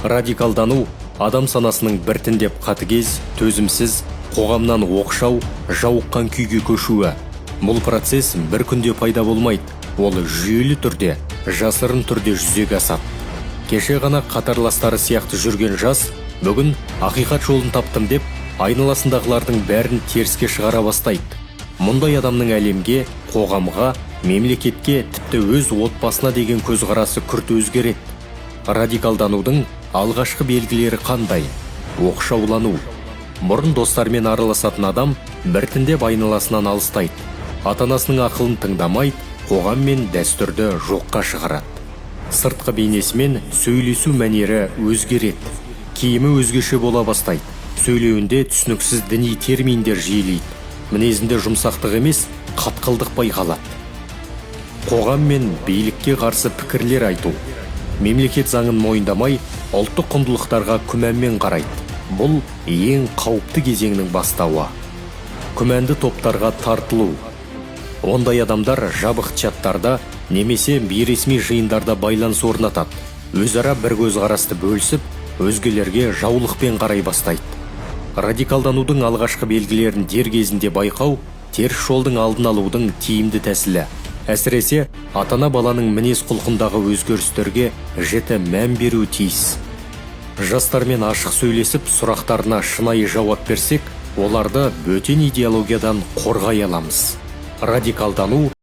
Радикалдану – адам санасының біртіндеп қатыгез, төзімсіз, қоғамнан оқшау, жауыққан күйге көшуі. Бұл процесс бір күнде пайда болмайды, ол жүйелі түрде, жасырын түрде жүзеге асады. Кеше ғана қатарластары сияқты жүрген жас бүгін «ақиқат жолын таптым» деп, айналасындағылардың бәрін теріске шығара бастайды. Мұндай адамның әлемге, қоғамға, мемлекетке, тіпті өз отбасына деген көзқарасы күрт өзгереді. Радикалданудың алғашқы белгілері қандай? Оқшаулану. Бұрын достармен араласатын адам біртіндеп айналасынан алыстайды, ата анасының ақылын тыңдамайды, қоғам мен дәстүрді жоққа шығарады. Сыртқы бейнесі мен сөйлесу мәнері өзгереді, киімі өзгеше бола бастайды, сөйлеуінде түсініксіз діни терминдер жиілейді, мінезінде жұмсақтық емес, қатқылдық байқалады. Қоғам мен билікке қарсы пікірлер айту, мемлекет заңын мойындамай, ұлттық құндылықтарға күмәнмен қарайды. Бұл ең қауіпті кезеңнің бастауы. Күмәнді топтарға тартылу. Ондай адамдар жабық чаттарда немесе бейресми жиындарда байланыс орнатады, өзара бір көзқарасты бөлісіп, өзгелерге жаулықпен қарай бастайды. Радикалданудың алғашқы белгілерін дер кезінде байқау – теріс жолдың алдын алудың тиімді тәсілі. Әсіресе ата ана баланың мінез құлқындағы өзгерістерге жіті мән беруі тиіс. Жастармен ашық сөйлесіп, сұрақтарына шынайы жауап берсек, оларды бөтен идеологиядан қорғай аламыз. Радикалдану